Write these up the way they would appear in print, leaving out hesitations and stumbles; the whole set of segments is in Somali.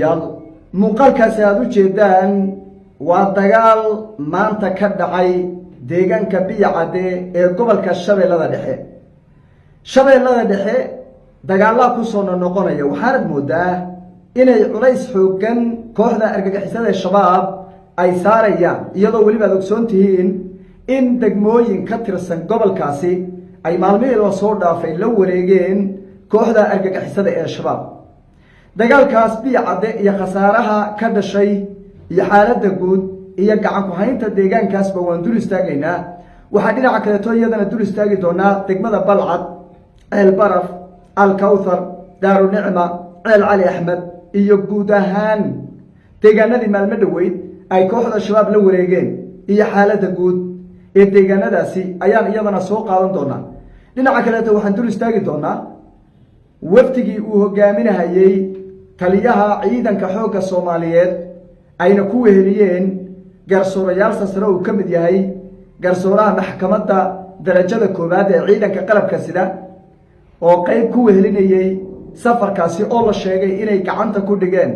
Daawadayaal, muuqaalkaasi aada u jeedaan waa dagaal maanta ka dhacay deegaanka Biyacadde ee gobolka Shabeellada Dhexe. Shabeellada Dhexe dagaallaa kusoo noqnoqonaya. Waxaanad moodaa inay culays xooggan kooxda argagixisada ee Shabaab ay saarayaan, iyadoo weliba ad ogsoon tihiin in degmooyin ka tirsan gobolkaasi ay maalmihii lasoo dhaafay la wareegeen kooxda argagixisada ee Shabaab. Dagaalkaas Biyacadde iyo khasaaraha ka dhashay iyo xaaladda guud iyo gacan ku-haynta deegaankaasba waan dul istaagaynaa. Waxaa dhinaca kaleeto iyadana dul istaagi doonaa degmada Balcad, Ceel Baraf, Alkawthar, Daarunicma, Ceel Cali Axmed iyo guud ahaan deegaanadii maalmo dhoweyd ay kooxda Shabaab la wareegeen iyo xaaladda guud ee deegaanadaasi ayaan iyadana soo qaadan doonaa. Dhinaca kaleeto waxaan dul istaagi doonaa wafdigii uu hogaaminahayey taliyaha ciidanka xoogga Soomaaliyeed, ayna ku weheliyeen garsoorayaal sasare uu ka mid yahay garsooraha maxkamadda darajada koowaad ee ciidanka qalabka sida, oo qeyb ku wehelinayey safarkaasi, oo la sheegay inay gacanta ku dhigeen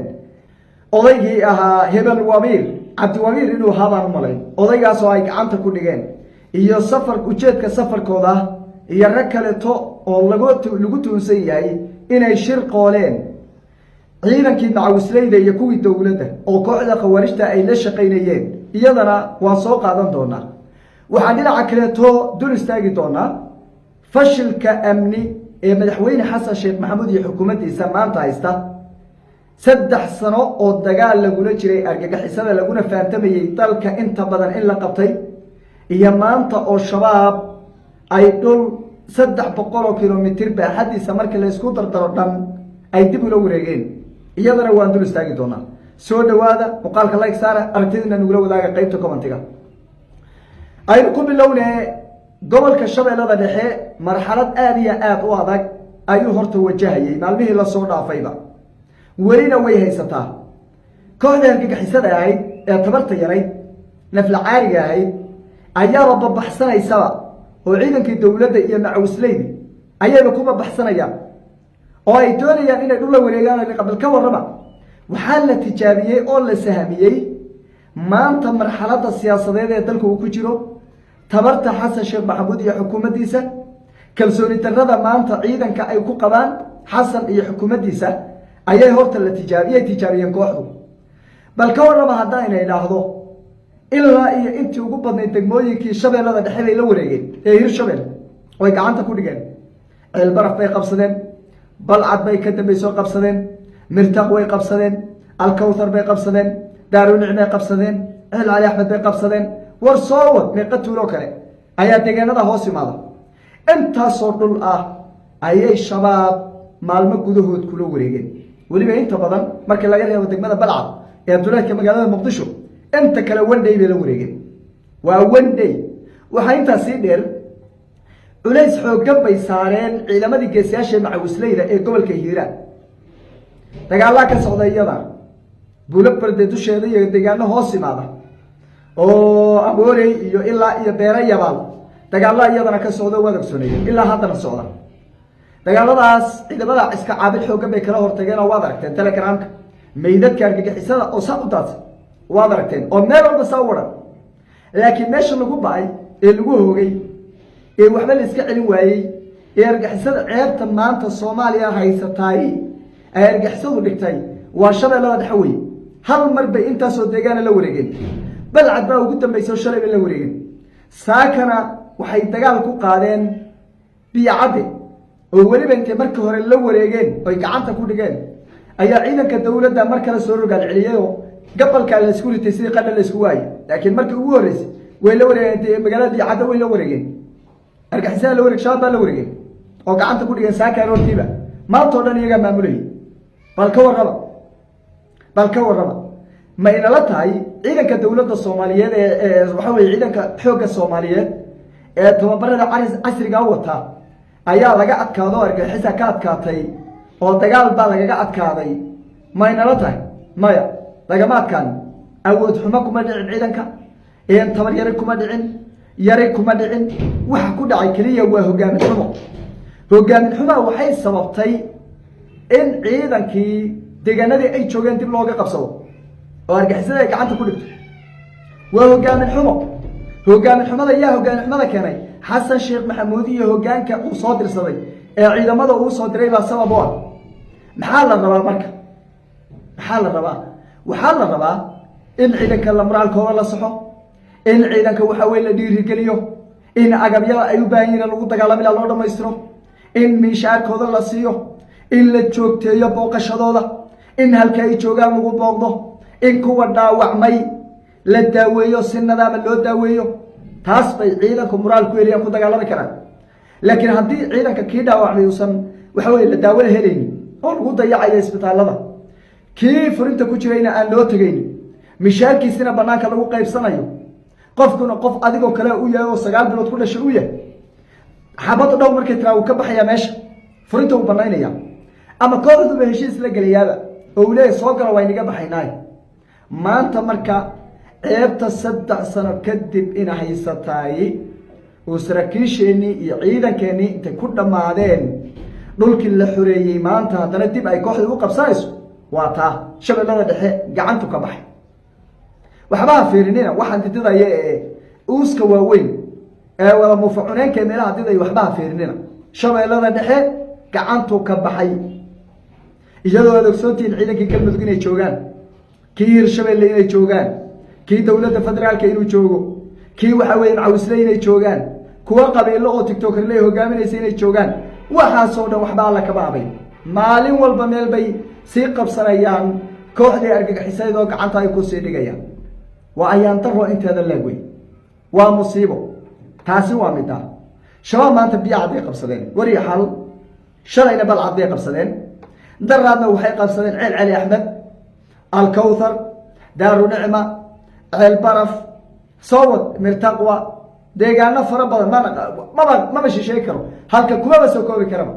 odaygii ahaa hebel Wabiir, Cabdiwabiir inuu ahaa baan u malayn, odaygaas oo ay gacanta ku dhigeen, iyo safar ujeedka safarkooda iyo rag kaleto oo lagu tuunsan yahay inay shir qooleen ciidankii macawisleyda iyo kuwii dowladda oo kooxda khawaarijta ay la shaqaynayeen, iyadana waan soo qaadan doonaa. Waxaan dhinaca kaleeto dul istaagi doonaa fashilka amni ee Madaxweyne Xasan Sheekh Maxamuud iyo xukuumaddiisa maanta haysta. 3 sano oo dagaal lagula jiray argagixisada, laguna faantamayey dalka inta badan in la qabtay, iyo maanta oo Shabaab ay dhul 300 oo kilomitir baaxadiisa markii la isku dardaro dhan ay dib ula wareegeen, iyadana waan dul istaagi doonaa. Soo dhawaada, muuqaalka like saara, aragtidiina nagula wadaaga qeybta commentiga. Aynu ku bilowne gobolka Shabeellada Dhexe. Marxalad aada iyo aada u adag ayuu horta wajahayay maalmihii lasoo dhaafayba, welina way haysataa. Kooxda argagixisada ahayd ee tabarta yarayd, naflacaariga ahayd, ayaaba babaxsanaysaba, oo ciidankii dowladda iyo macawisleydi ayayba ku babaxsanayaan oo ay doonayaan inay dhul la wareegaan. Bal ka warrama, waxaa la tijaabiyey oo la sahamiyey maanta marxaladda siyaasadeed ee dalka uu ku jiro, tabarta Xasan Sheekh Maxamuud iyo xukuumaddiisa, kalsooni darrada maanta ciidanka ay ku qabaan Xasan iyo xukuumaddiisa ayay horta la tijaabiyay, tijaabiyeen kooxdu. Bal ka warrama haddayna idhaahdo ilaa iyo intii ugu badnayd degmooyinkii Shabeellada Dhexe bay la wareegeen ee Hirshabelle way gacanta ku dhigeen. Ceelbaraf bay qabsadeen, Balcad bay ka dambeysoo qabsadeen, Mirtaq way qabsadeen, Alkawthar bay qabsadeen, Daarunicmay qabsadeen, Ceel Cali Axmed bay qabsadeen. War soo wad, meeqa tuuloo kale ayaa deegaanada hoos imaada? Intaasoo dhul ah ayay Shabaab maalmo gudahood kula wareegeen. Weliba inta badan marka laga reebo degmada Balcad ee duleedka magaalada Muqdisho, inta kale one day bay la wareegeen, waa one day. Waxaa intaas sii dheer, culays xooggan bay saareen ciidamadii geesiyaasha macawisleyda ee gobolka Hiiraan. Dagaalaa ka socda iyada Buulo Barde dusheeda iyo deegaano hoos imaada oo Aboorey iyo ilaa iyo Beero Yabaal dagaallaa iyadana ka socda, waad ogsooneeyeen, ilaa haddana socda dagaaladaas. Ciidamada iska caabil xooggan bay kala hortageen oo waad aragteen Telegramka, meydadka argagixisada oo saa u daadsan waad aragteen, oo meel walba saa u waran. Laakiin meesha lagu ba'ay ee lagu hoogay ee waxba la iska celin waayey ee argagixisada ceebta maanta Soomaaliya haysataay ay argagixisadu dhigtay waa Shabeellada Dhexe wey. Hal mar bay intaasoo deegaana la wareegeen. Balcad baa ugu dambaysa oo shalay bay la wareegeen. Saakana waxay dagaal ku qaadeen Biyacadde, oo weliba intay markii hore la wareegeen oy gacanta ku dhigeen ayaa ciidanka dowladda mar kale soo rogaal celiyey oo gabalkaa la isku ritay sidii qadha la isku waayey. Laakiin markii ugu horreysay way la wareegeen magaalada Biyacadde, way la wareegeen, argixisada la wareeg, Shabaab baa la wareegeen oo gacanta ku dhigeen. Saaka aroortiiba maantao dhan iyagaa maamulayay. Bal ka warrama, bal ka warrama, ma inala tahay ciidanka dowladda Soomaaliyeed ee waxa weye ciidanka xoogga Soomaaliyeed ee tababarada casrigaa wata ayaa laga adkaado, argixisa ka adkaatay oo dagaal baa lagaga adkaaday? Ma inala tahay? Maya, lagama adkaan. Awood xumo kuma dhicin ciidanka, tabar yari kuma dhicin, yari kuma dhicin. Waxa ku dhacay keliya waa hogaamin xumo. Hogaamin xumaa waxay sababtay in ciidankii Deegaanadii ay joogeen dib looga qabsado oo argixisada ay gacanta ku dhigto. Waa hogaamin xumo. Hogaamin xumada yaa hogaamin xumada keenay? Xasan Sheekh Maxamuud iyo hogaanka uu soo dirsaday ee ciidamada uu soo diray baa sabab u ah. Maxaa la rabaa marka? Maxaa la rabaa? Waxaa la rabaa in ciidanka la moraalkooda la saxo, in ciidanka waxa weye la dhiirigeliyo, in agabyada ay u baahan yihiin lagu dagaalamila loo dhamaystiro, in miishaarkooda la siiyo, in la joogteeyo booqashadooda, in halka ay joogaan lagu booqdo, in kuwa dhaawacmay la daaweeyo, si nadaama loo daaweeyo. Taas bay ciidanku moraal ku heliyaan, ku dagaalami karaan. Laakiin haddii ciidanka kii dhaawacmay uusan waxa weye la daawada helaynin oo lagu dayacayo isbitaallada, kii furinta ku jirayna aan loo tegaynin, mishaarkiisina banaanka lagu qaybsanayo, qofkuna qof adigoo kale u yahay oo 9 bilood ku dhashay u yahay, xabadu dhow markay tiraa uu ka baxayaa meesha, furinta uu banaynaya, ama kooxduba heshiis la gelayaaba oo uu leeyahy, "Soo gala, waa inaga baxaynaay." Maanta marka ceebta 3 sano kadib ina haysataay oo saraakiisheenii iyo ciidankeenii intay ku dhammaadeen dhulkii la xoreeyey, maanta haddana dib ay kooxdii u qabsanayso, waa taa. Shabeellada Dhexe gacantu ka baxay. Waxbaha fiirinina waxaan dididaya ee uuska waaweyn ee wada muufacuneenka ee meelaha diday, waxbaha fiirinina. Shabeellada Dhexe gacantu ka baxay, iyadoo aad ogsoontihiin ciidankii Galmudug inay joogaan, kii Hirshabelle inay joogaan, kii dowladda federaalka inuu joogo, kii waxa weye macawisle inay joogaan, kuwa qabiilo oo TikTokerle hogaaminaysa inay joogaan. Waxaasoo dhan waxba alla kama abay. Maalin walba meel bay sii qabsanayaan kooxdii argagixisayd oo gacanta ay kusii dhigayaan. Waa ayaan daro inteeda leeg wey, waa musiibo. Taasi waa midda Shabaab. Maanta Biyo Cadday qabsadeen, wariyo xal. Shalayna Balcad bay qabsadeen, daraadna waxay qabsadeen Ceel Cali Axmed, Alkawthar, Daaru Nicma, Ceel Baraf, Sowad, Mirtaqwa, deegaano fara badan mana maba shisheey karo, halka kumaba soo koobi karaba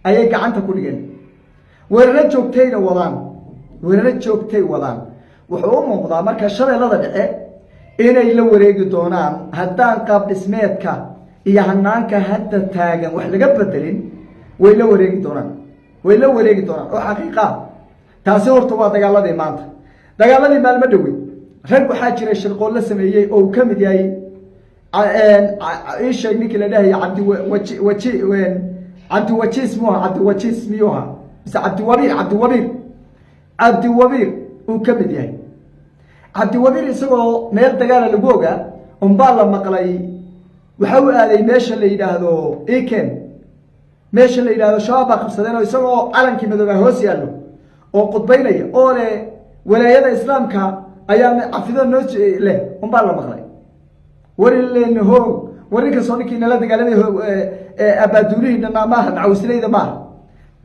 ayay gacanta ku dhigeen. Weeraro joogtayna wadaan, weeraro joogtay wadaan. Wuxuu u muuqdaa marka Shabeellada Dhexe inay la wareegi doonaan haddaan qaab dhismeedka iyo hanaanka hadda taagan wax laga bedelin. Way la wareegi doonaan, way la wareegi doonaan oo xaqiiqaa. Taasi horta waa dagaaladii maanta. Dagaaladii maalmo dhowey, rag waxaa jiray shirqool la sameeyey oo uu ka mid yahay, ii sheeg ninkii la dhahaya Cabdi waji waji, Cabdiwajiis muha, Cabdiwajiis miyuha mise Cabdiwabiir? Cabdiwabiir, Cabdiwabiir uu ka mid yahay. Cabdiwabiir isagoo meel dagaala lagu ogaa unbaa la maqlay. Waxa u aaday meesha la yidhaahdo eken, meesha la yidhahdo Shabaab baa qabsadeen, oo isagoo calankii madoobaa hoos yaallo oo khudbaynaya oo leh walaayada Islaamka ayaa cafido noo leh unbaa la maqlay. Warilen hoog, war ninkastoo ninkii nala dagaalamay abaaduulihii dhanaa maaha, macawisleyda maaha.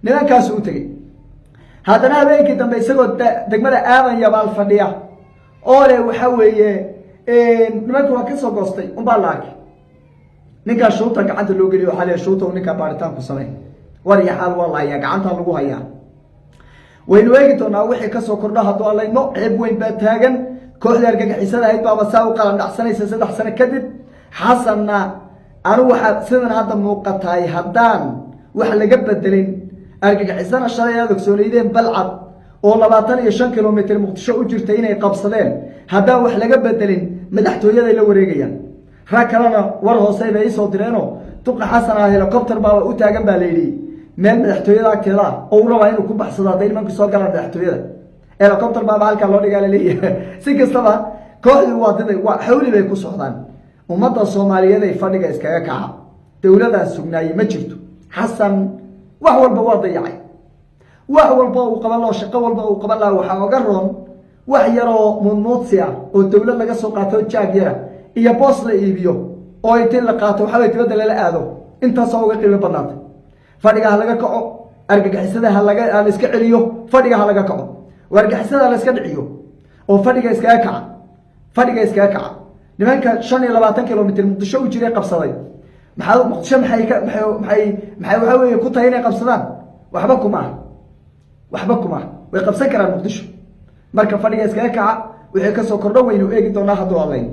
Nimankaasu u tegey. Haddana habeenkii dambe isagoo degmada Aadan Yabaal fadhiya oo leh waxa weeye nimanka waa kasoo goostay unbaa la arkay. Ninkaa shuuta gacanta loo geliyo, waxaa leeyahay shuuta ninkaa baaritaanku samey. War iyo xaal waa la hayaa, gacanta lagu hayaa. Waynu eegi doonaa wixii kasoo kordho hadduu Allayno. Ceeb weyn baa taagan. Kooxdii argagixisada ahayd baaba saa u qalan dhacsanaysa 3 sano kadib. Xasanna anu waxaa sidan hadda muuqataay haddaan wax laga bedelin argagixisana shalay aad ogsoonaydeen Balcad oo 25 kilomitr Muqdisho u jirta inay qabsadeen, haddaan wax laga bedelin madaxtooyaday la wareegayaan. Rag kalena war hoose bay isoo direenoo duqa Xasan ah helicopter baaba u taagan baa la yidhi meel madaxtooyada agteeda ah oo u rabaa inuu ku baxsado hadday nimanku soo galaan madaxtooyada. Helicopter baaba halkaa loo dhigaa laleeyahay. Si kastaba, kooxdii waa diday, waa xawli bay ku socdaan. Ummadda Soomaaliyeed ay fadhiga iskaga kaca. Dowladaan sugnaayey ma jirto. Xasan wax walba waa dayacay. Wax walba uu qaban laho, shaqo walba uu qaban laha, waxaa oga roon wax yaroo muudmuudsi ah oo dowlad laga soo qaato, jaag yara iyo boos la iibiyo oo intii la qaato waxaa dibadda lala aado. Intaasoo uga qiimo badnaatay. Fadhiga ha laga kaco, argagixisada halaga ha la iska celiyo. Fadhiga ha laga kaco oo argagixisada ha la iska dhiciyo oo fadhiga iskaga kaca, fadhiga iskaga kaca. Nimanka 25 kilomitr Muqdisho u jiray qabsaday, maxaa Muqdisho maxay ka maxay maxay maxay waxaa weeye ku tahay inay qabsadaan? Waxba kuma ah, waxba kuma ah. Way qabsan karaan Muqdisho. Marka fadhiga iskaga kaca. Wixii kasoo kordho waynu eegi doonaa hadduu Allayn.